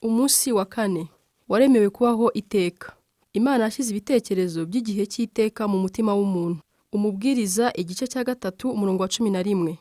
Umunsi wa kane waremewe kubaho iteka. Imana yashyize ibitekerezo by'igihe cy'iteka mu mutima w'umuntu. Umubwiriza igice cya 3 umurongo wa 11.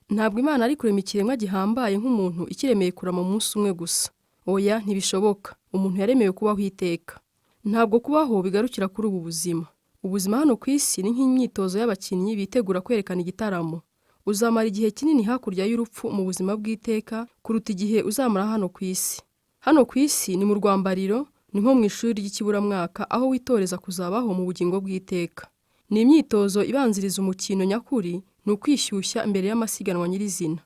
Ntabwo Imana ari kurema ikiremwa gihambaye nk'umuntu ikiremeye kurama umunsi umwe gusa. Oya, ntibishoboka. Umuntu yaremewe kubaho iteka. Ntabwo kubaho bigarukira kuri ubu buzima. Ubuzima hano ku isi ni nk'imyitozo y'abakinnyi bitegura kwerekana igitaramo. Uzamara igihe kinini hakurya y'urupfu mu buzima bw'iteka kuruta igihe uzamara hano ku isi. Hano ku isi ni mu rwambariro, ni nko mu ishuri ry'ikiburamwaka aho witoreza kuzabaho mu bugingo bw'iteka. Ni imyitozo ibanziriza umukino nyakuri, ni ukwishyushya mbere y'amasiganwa nyirizina.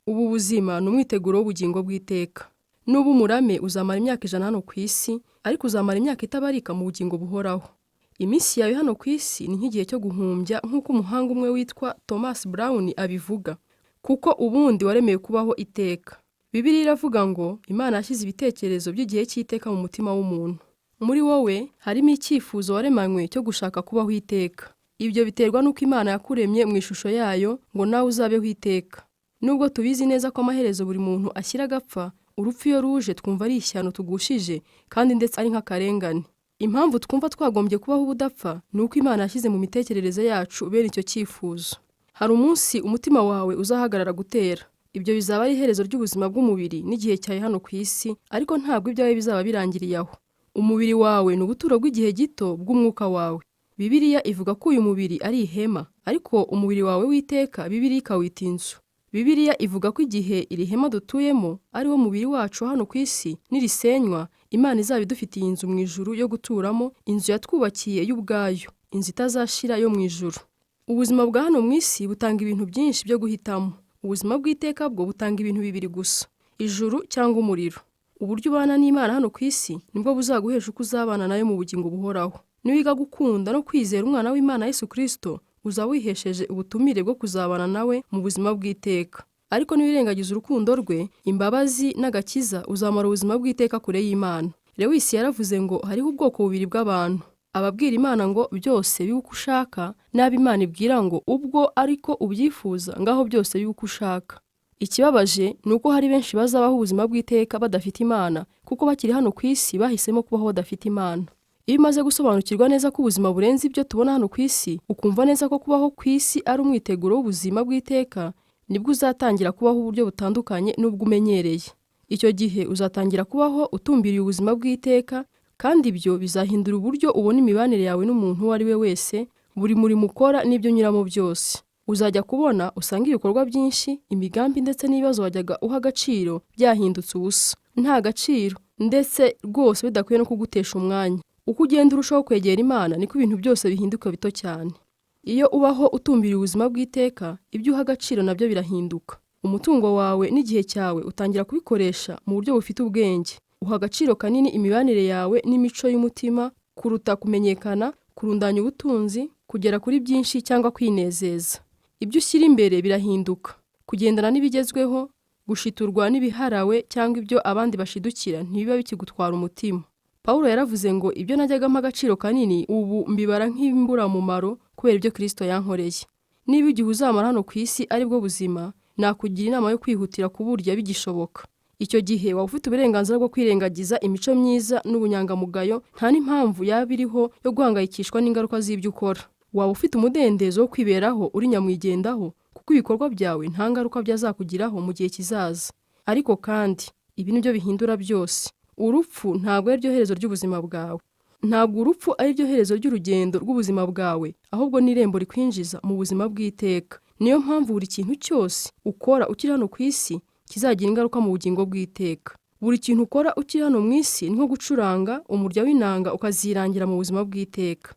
Ubu buzima ni umwiteguro w'ubugingo bw'iteka. Nuba umurame uzamara imyaka 100 hano ku isi, ariko uzamara imyaka itabarika mu bugingo buhoraho. Iminsi yawe hano ku isi ni nk'igihe cyo guhumbya nk'uko umuhanga umwe witwa Thomas Brown abivuga, kuko ubundi waremewe kubaho iteka. Bibiliya iravuga ngo Imana yashyize ibitekerezo by'igihe cy'iteka mu mutima w'umuntu. Muri wowe harimo icyifuzo waremanywe cyo gushaka kubaho iteka. Ibyo biterwa n'uko Imana yakuremye mu ishusho yayo ngo nawe uzabeho iteka. Nubwo tubizi neza ko amaherezo buri muntu ashyira agapfa, urupfu iyo ruje twumva ari ishyano tugushije kandi ndetse ari nk'akarengane. Impamvu twumva twagombye kubaho ubudapfa ni uko Imana yashyize mu mitekerereze yacu bene icyo cyifuzo. Hari umunsi umutima wawe uzahagarara gutera. Ibyo bizaba ari iherezo ry'ubuzima bw'umubiri n'igihe cyawe hano ku isi, ariko ntabwo ibyawe bizaba birangiriye aho. Umubiri wawe ni ubuturo bw'igihe gito bw'umwuka wawe. Bibiliya ivuga ko uyu mubiri ari ihema, ariko umubiri wawe w'iteka Bibiliya ikawita inzu. Bibiliya ivuga ko igihe iri hema dutuyemo ari wo mubiri wacu hano ku isi nirisenywa, Imana izaba idufitiye inzu mu ijuru yo guturamo, inzu yatwubakiye y'ubwayo, inzu itazashira yo mu ijuru. Ubuzima bwa hano mu isi butanga ibintu byinshi byo guhitamo. Ubuzima bw'iteka bwo butanga ibintu bibiri gusa, ijuru cyangwa umuriro. Uburyo ubana n'Imana hano ku isi nibwo buzaguhesha uko uzabana nayo mu bugingo buhoraho. Niwiga gukunda no kwizera Umwana w'Imana Yesu Kristo, uzaba wihesheje ubutumire bwo kuzabana nawe mu buzima bw'iteka. Ariko niwirengagiza urukundo rwe, imbabazi n'agakiza, uzamara ubuzima bw'iteka kure y'Imana. Lewis yaravuze ngo hariho ubwoko bubiri bw'abantu. Ababwira Imana ngo byose bibe uko ushaka, n'abo Imana ibwira ngo ubwo ariko ubyifuza ngaho byose bibe uko ushaka. Ikibabaje ni uko hari benshi bazabaho ubuzima bw'iteka badafite Imana, kuko bakiri hano ku isi bahisemo kubaho badafite Imana. Iyo umaze gusobanukirwa neza ko ubuzima burenze ibyo tubona hano ku isi, ukumva neza ko kubaho ku isi ari umwiteguro w'ubuzima bw'iteka, nibwo uzatangira kubaho uburyo butandukanye n'ubwo umenyereye. Icyo gihe uzatangira kubaho utumbiriye ubuzima bw'iteka, kandi ibyo bizahindura uburyo ubona imibanire yawe n'umuntu uwo ari we wese, buri murimo ukora n'ibyo unyuramo byose. Uzajya kubona usanga ibikorwa byinshi, imigambi ndetse n'ibibazo wajyaga uha agaciro byahindutse ubusa. Nta gaciro, ndetse rwose bidakwiye no kugutesha umwanya. Uko ugenda urushaho kwegera Imana niko ibintu byose bihinduka bito cyane. Iyo ubaho utumbiriye ubuzima bw'iteka, ibyo uha agaciro nabyo birahinduka. Umutungo wawe n'igihe cyawe utangira kubikoresha mu buryo bufite ubwenge. Uha agaciro kanini imibanire yawe n'imico y'umutima kuruta kumenyekana, kurundanya ubutunzi, kugera kuri byinshi cyangwa kwinezeza. Ibyo ushyira imbere birahinduka. Kugendana n'ibigezweho, gushiturwa n'ibiharawe cyangwa ibyo abandi bashidukira ntibiba bikigutwara umutima. Pawulo yaravuze ngo ibyo najyaga mpa agaciro kanini ubu mbibara nk'imburamumaro kubera ibyo Kristo yankoreye. Niba igihe uzamara hano ku isi ari bwo buzima, nakugira inama yo kwihutira kuburya bigishoboka. Icyo gihe waba ufite uburenganzira bwo kwirengagiza imico myiza n'ubunyangamugayo, nta n'impamvu yaba iriho yo guhangayikishwa n'ingaruka z'ibyo ukora. Waba ufite umudendezo wo kwiberaho uri nyamwigendaho, kuko ibikorwa byawe nta ngaruka byazakugiraho mu gihe kizaza. Ariko kandi, ibi nibyo bihindura byose. Urupfu ntabwo ari ryo herezo ry'ubuzima bwawe. Ntabwo urupfu ari ryo herezo ry'urugendo rw'ubuzima bwawe, ahubwo ni irembo rikwinjiza mu buzima bw'iteka. Niyo mpamvu buri kintu cyose ukora ukiri hano ku isi kizagira ingaruka mu bugingo bw'iteka. Buri kintu ukora ukiri hano mu isi ni nko gucuranga umurya w'inanga ukazirangira mu buzima bw'iteka.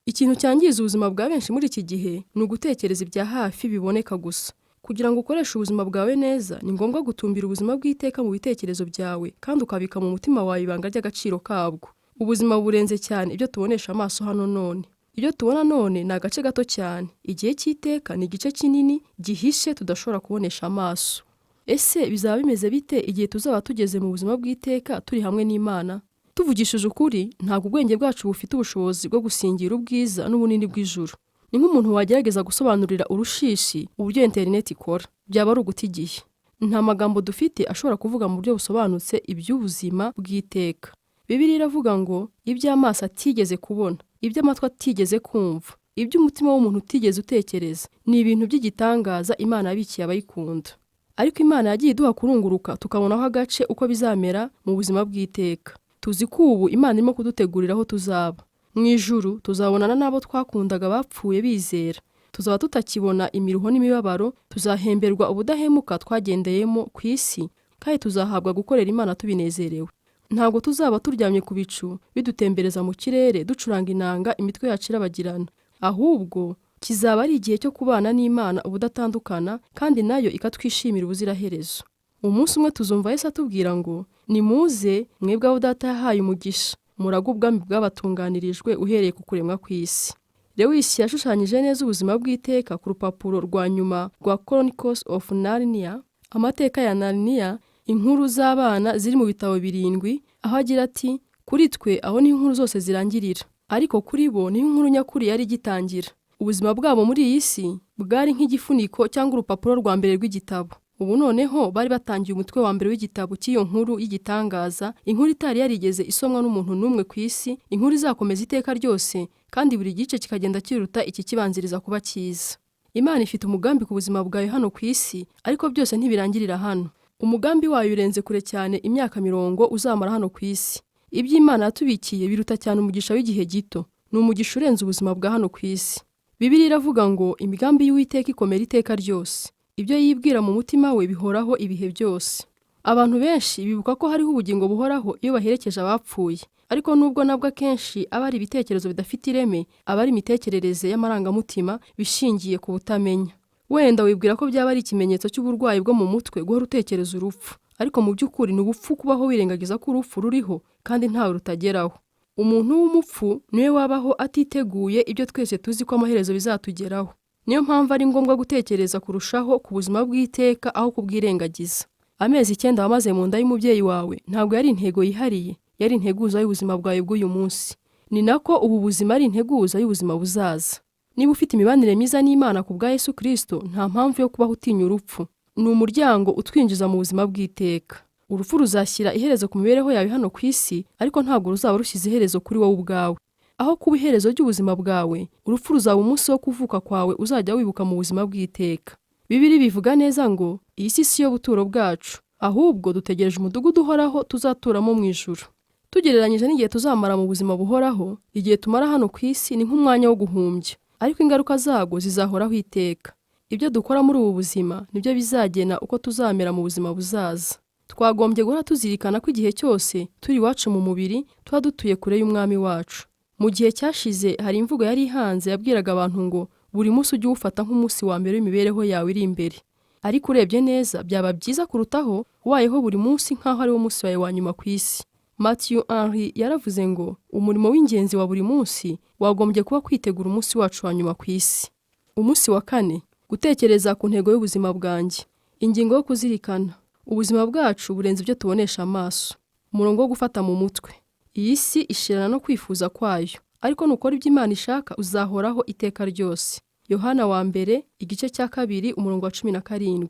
Ikintu cyangiza ubuzima bwa benshi muri iki gihe ni ugutekereza ibya hafi biboneka gusa. Kugira ngo ukoreshe ubuzima bwawe neza, ni ngombwa gutumbira ubuzima bw'iteka mu bitekerezo byawe kandi ukabika mu mutima wawe ibanga ry'agaciro kabwo. Ubuzima burenze cyane ibyo tubonesha amaso hano none. Ibyo tubona none ni agace gato cyane. Igihe cy'iteka ni igice kinini gihishe tudashobora kubonesha amaso. Ese bizaba bimeze bite igihe tuzaba tugeze mu buzima bw'iteka turi hamwe n'Imana? Tuvugishije ukuri, ntabwo ubwenge bwacu bufite ubushobozi bwo gusingira ubwiza n'ubunini bw'ijuru. Ni nk'umuntu wagerageza gusobanurira urushishi uburyo interineti ikora. Byaba ari uguta igihe. Nta magambo dufite ashobora kuvuga mu buryo busobanutse iby'ubuzima bw'iteka. Bibiliya iravuga ngo iby'amaso atigeze kubona, iby'amatwi atigeze kumva, iby'umutima w'umuntu utigeze utekereza, ni ibintu by'igitangaza Imana yabikiye abayikunda. Ariko Imana yagiye iduha kurunguruka tukabonaho agace uko bizamera mu buzima bw'iteka. Tuzi ko ubu Imana irimo kudutegurira aho tuzaba. Mu ijuru tuzabonana n'abo twakundaga bapfuye bizera. Tuzaba tutakibona imiruho n'imibabaro, tuzahemberwa ubudahemuka twagendeyemo ku isi, kandi tuzahabwa gukorera Imana tubinezerewe. Ntabwo tuzaba turyamye ku bicu bidutembereza mu kirere ducuranga inanga imitwe yacu irabagirana. Ahubwo kizaba ari igihe cyo kubana n'Imana ubudatandukana kandi nayo ikatwishimira ubuziraherezo. Umunsi umwe tuzumva Yesu atubwira ngo nimuze mwebwe abo Data yahaye umugisha, murage ubwami bwabatunganirijwe uhereye ku kuremwa kw'isi. Lewis yashushanyije neza ubuzima bw'iteka ku rupapuro rwa nyuma rwa Chronicles of Narnia, amateka ya Narnia, inkuru z'abana ziri mu bitabo 7, aho agira ati kuri twe aho niho inkuru zose zirangirira, ariko kuri bo niho inkuru nyakuri yari igitangira. Ubuzima bwabo muri iyi si bwari nk'igifuniko cyangwa urupapuro rwa mbere rw'igitabo. Ubu noneho bari batangiye umutwe wa mbere w'igitabo cy'iyo nkuru y'igitangaza, inkuru itari yarigeze isomwa n'umuntu n'umwe ku isi, inkuru izakomeza iteka ryose, kandi buri gice kikagenda kiruta iki kibanziriza kuba cyiza. Imana ifite umugambi ku buzima bwawe hano ku isi, ariko byose ntibirangirira hano. Umugambi wayo urenze kure cyane imyaka 40 uzamara hano ku isi. Ibyo Imana yatubikiye biruta cyane umugisha w'igihe gito. Ni umugisha urenze ubuzima bwa hano ku isi. Bibiliya iravuga ngo imigambi y'Uwiteka ikomera iteka ryose. Ibyo yibwira mu mutima we bihoraho ibihe byose. Abantu benshi bibuka ko hariho ubugingo buhoraho iyo baherekeje abapfuye. Ariko nubwo nabwo akenshi aba ari ibitekerezo bidafite ireme, aba ari imitekerereze y'amarangamutima bishingiye ku butamenya. Wenda wibwira ko byaba ari ikimenyetso cy'uburwayi bwo mu mutwe guhora utekereza urupfu. Ariko mu by'ukuri ni ubupfu kubaho wirengagiza ko urupfu ruriho kandi ntawe rutageraho. Umuntu w'umupfu niwe wabaho atiteguye ibyo twese tuzi ko amaherezo bizatugeraho. Niyo mpamvu ari ngombwa gutekereza kurushaho ku buzima bw'iteka aho kubwirengagiza. Amezi 9 wamaze mu nda y'umubyeyi wawe ntabwo yari intego yihariye, yari integuza y'ubuzima bwawe bw'uyu munsi. Ni nako ubu buzima ari integuza y'ubuzima buzaza. Niba ufite imibanire myiza n'Imana ku bwa Yesu Kristo, nta mpamvu yo kubaho utinya urupfu. Ni umuryango utwinjiza mu buzima bw'iteka. Urupfu ruzashyira iherezo ku mibereho yawe hano ku isi, ariko ntabwo ruzaba rushyize iherezo kuri wowe ubwawe. Aho kuba iherezo ry'ubuzima bwawe, urupfu ruzaba umunsi wo kuvuka kwawe uzajya wibuka mu buzima bw'iteka. Bibiliya bivuga neza ngo iyi si si yo buturo bwacu, ahubwo dutegereje umudugudu uhoraho tuzaturamo mu ijuru. Tugereranyije n'igihe tuzamara mu buzima buhoraho, igihe tumara hano ku isi ni nk'umwanya wo guhumbya, ariko ingaruka zabwo zizahoraho iteka. Ibyo dukora muri ubu buzima nibyo bizagena uko tuzamera mu buzima buzaza. Twagombye guhora tuzirikana ko igihe cyose turi iwacu mu mubiri tuba dutuye kure y'Umwami wacu. Mu gihe cyashize hari imvugo yari ihanze yabwiraga abantu ngo buri munsi ujye uwufata nk'umunsi wa mbere w'imibereho yawe iri imbere. Ariko urebye neza byaba byiza kurutaho ubayeho buri munsi nk'aho ari wo munsi wawe wa nyuma ku isi. Matthew Henry yaravuze ngo umurimo w'ingenzi wa buri munsi wagombye kuba kwitegura umunsi wacu wa nyuma ku isi. Umunsi wa 4, gutekereza ku ntego y'ubuzima bwanjye. Ingingo yo kuzirikana. Ubuzima bwacu burenze ibyo tubonesha amaso. Umurongo wo gufata mu mutwe. Iyi si ishirana no kwifuza kwayo, ariko nukora ibyo Imana ishaka uzahoraho iteka ryose. Yohana wa mbere, igice cya 2, umurongo wa 17.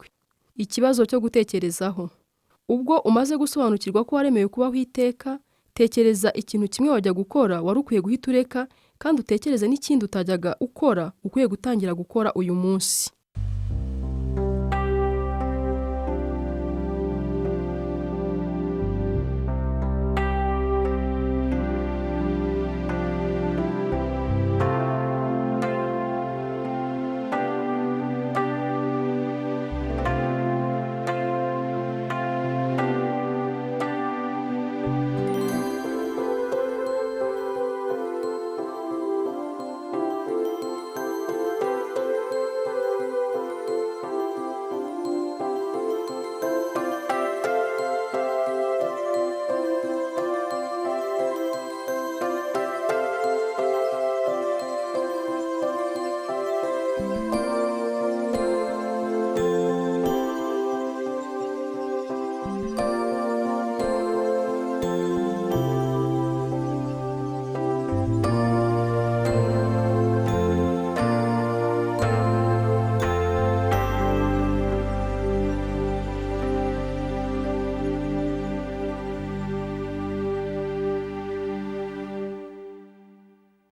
Ikibazo cyo gutekerezaho. Ubwo umaze gusobanukirwa ko waremewe kubaho iteka, tekereza ikintu kimwe wajya gukora wari ukwiye guhita ureka, kandi utekereze n'ikindi utajyaga ukora ukwiye gutangira gukora uyu munsi.